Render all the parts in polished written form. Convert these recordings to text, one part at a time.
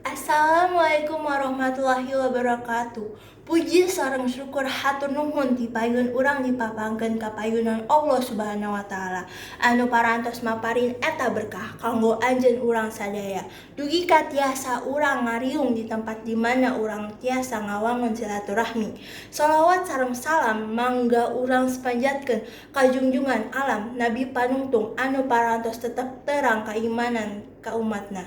Assalamualaikum warahmatullahi wabarakatuh. Puji sareng syukur hatur nuhun ti payun urang dipapangkeun ka payunan Allah Subhanahu wa taala anu parantos maparin eta berkah kanggo anjeun urang sadaya. Dugi ka tiasa urang ngariung di tempat di mana urang tiasa ngawangun silaturahmi. Shalawat sareng salam mangga urang sepanjatkeun ka junjungan alam Nabi panungtung anu parantos tetep terang kaimanan ka umatna.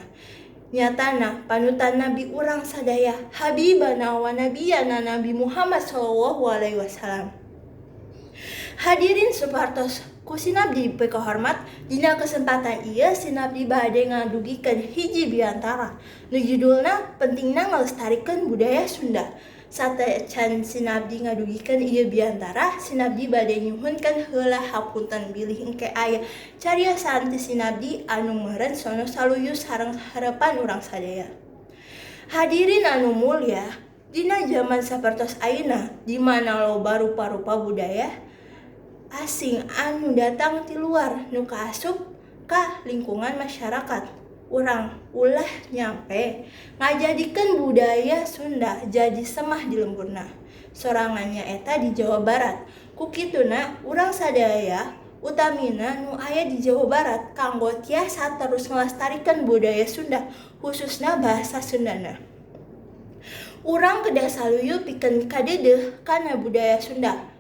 Nyatana panutan nabi urang sadaya habibana wa nabiyana Nabi Muhammad sallallahu alaihi wasallam. Hadirin sapertos ku sinabdi dipikahormat, dina kesempatan ieu sinabdi bade ngadugikeun hiji biantara nu judulna pentingna ngalestarikeun budaya Sunda. Sateuacan sinabdi ngadugikeun ieu biantara, sinabdi bade nyuhunkeun heula hapunten bilih engke aya cariosan ti sinabdi anu meureun sono saluyu sareng harepan urang sadaya. Hadirin anu mulya, dina jaman sapertos ayeuna di mana loba rupa-rupa budaya asing anu datang ti luar nu kaasup ka lingkungan masyarakat. Urang ulah nyampe ngajadikeun budaya Sunda jadi semah di lemburna. Sorangan nyaeta di Jawa Barat. Ku kituna urang sadaya utamina nu aya di Jawa Barat kanggo tiasa terus ngalestarikeun budaya Sunda khususna bahasa Sundana. Urang kedah saluyu pikeun kadeudeuh kana budaya Sunda.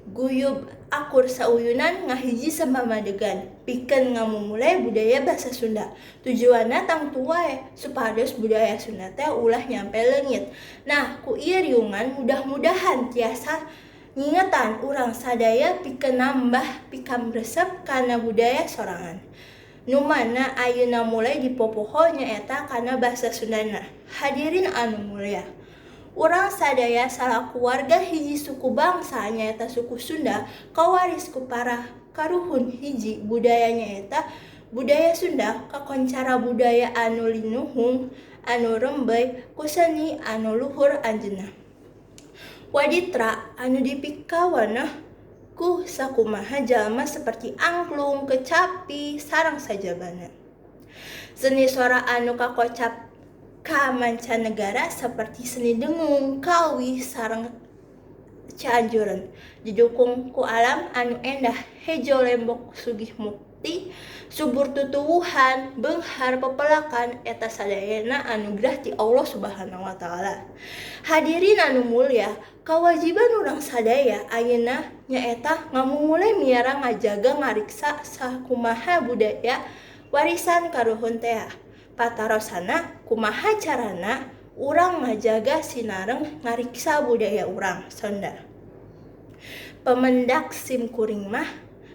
Guyub akur sauyunan ngahiji sapamadegan pikeun ngamumule budaya basa Sunda. Tujuanna tangtu wae supados budaya Sunda teh ulah nyampe leungit. Nah, ku ieu riungan mudah-mudahan tiasa ngingetan urang sadaya pikeun nambah pikamresep kana budaya sorangan. Nu mana ayeuna mulai dipopoho nyaeta kana basa Sundana. Hadirin anu mulya, urang sadaya salaku warga hiji suku bangsa nyaeta suku Sunda kawaris ku para karuhun hiji budaya nyaeta budaya Sunda kakoncara budaya anu linuhung anu rembeuy ku seni anu luhur anjeunna. Waditra anu dipikaweneh ku sakumaha jalma seperti angklung, kecapi, sareng sajabana. Seni sora anu kakocap ka mancanegara seperti seni dengung, kawih, sareng cianjuran. Didukung ku alam anu endah, hejo lembok sugih mukti, subur tutuwuhan, beunghar pepelakan eta sadayana anugerah ti Allah Subhanahu wa taala. Hadirin anu mulya, kawajiban urang sadaya ayeuna nyaeta ngamumule miara ngajaga ngariksa sakumaha budaya warisan karuhun tea. Patarosana kumaha carana urang ngajaga sinareng ngariksa budaya urang Sunda. Pemendak sim kuring mah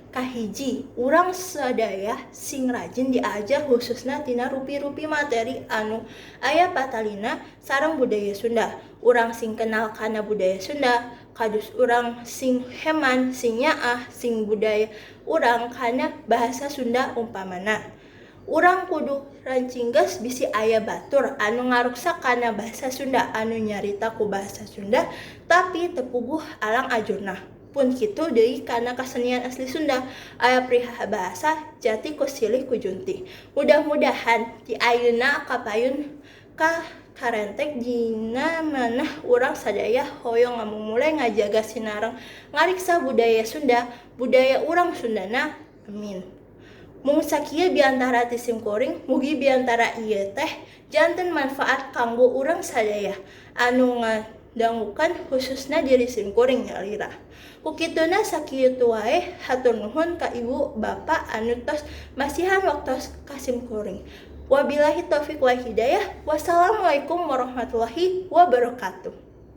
kahiji urang sadaya sing rajin diajar khususna tina rupi-rupi materi anu aya patalina sareng budaya Sunda. Urang sing kenal kana budaya Sunda, kadus urang sing heman, sing nyaah, sing budaya urang kana bahasa Sunda umpamana. Urang kudu rancingges bisi aya batur anu ngaruksak kana bahasa Sunda anu nyarita ku bahasa Sunda tapi teu puguh alang ajurna. Pun kitu deui kana kasenian asli Sunda aya peribahasa jati ku silih ku junti. Mudah-mudahan ti ayeuna kapayun ka karentek dina manah urang sadaya hoyong ngamumule ngajaga sinareng ngariksa budaya Sunda, budaya urang Sundana. Amin. Mung sakieu biantara ti simkuring, mugi biantara ieu teh janten manfaat kanggo urang sadaya anu ngadangukeun khususna diri simkuring nyalira. Ku kituna sakitu wae hatur nuhun ka ibu bapa anu tos masihan waktos ka simkuring. Wabillahi taufik wal hidayah. Wassalamualaikum warahmatullahi wabarakatuh.